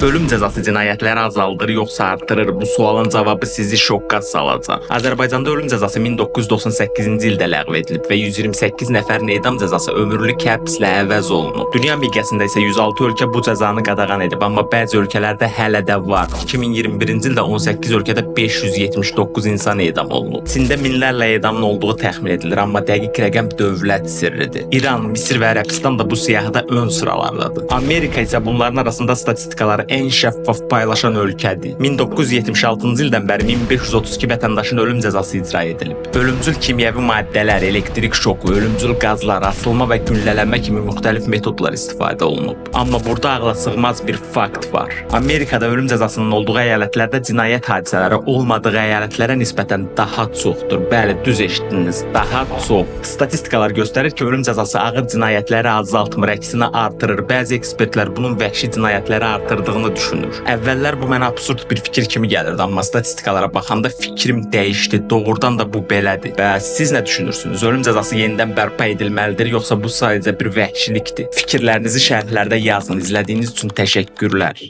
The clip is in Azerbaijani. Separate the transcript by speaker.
Speaker 1: Ölüm cəzası cinayətləri azaldır yoxsa artırır? Bu sualın cavabı sizi şokka salacaq. Azərbaycanda ölüm cəzası 1998-ci ildə ləğv edilib və 128 nəfərin edam cəzası ömürlük həbslə əvəz olunub. Dünya miqyasında isə 106 ölkə bu cəzanı qadağan edib, amma bəzi ölkələrdə hələ də var. 2021-ci ildə 18 ölkədə 579 insan edam olunub. Çində minlərlə edamın olduğu təxmin edilir, amma dəqiq rəqəm dövlət sirridir. İran, Misir və Ərəbistan da bu siyahıda ön sıralardadır. Amerika isə bunların arasında statistikaları ən şəffaf paylaşan ölkədir. 1976-cı ildən bəri 1532 vətəndaşın ölüm cəzası icra edilib. Ölümcül kimyəvi maddələr, elektrik şoku, ölümcül qazlar, asılma və güllələnmə kimi müxtəlif metodlar istifadə olunub. Amma burada ağla sığmaz bir fakt var. Amerikada ölüm cəzasının olduğu əyalətlərdə cinayət hadisələri olmadığı əyalətlərə nisbətən daha çoxdur. Bəli, düz eşitdiniz, daha çox. Statistikalar göstərir ki, ölüm cəzası ağır cinayətləri azaltmır, əksinə artırır. Bəzi ekspertlər bunun vəhşi cinayətləri artırdığını düşünür. Əvvəllər bu mənə absurd bir fikir kimi gəlirdi, amma statistikalara baxanda fikrim dəyişdi. Doğrudan da bu belədir. Və siz nə düşünürsünüz? Ölüm cəzası yenidən bərpa edilməlidir, yoxsa bu sadəcə bir vəhşilikdir? Fikirlərinizi şərhlərdə yazın. İzlədiyiniz üçün təşəkkürlər.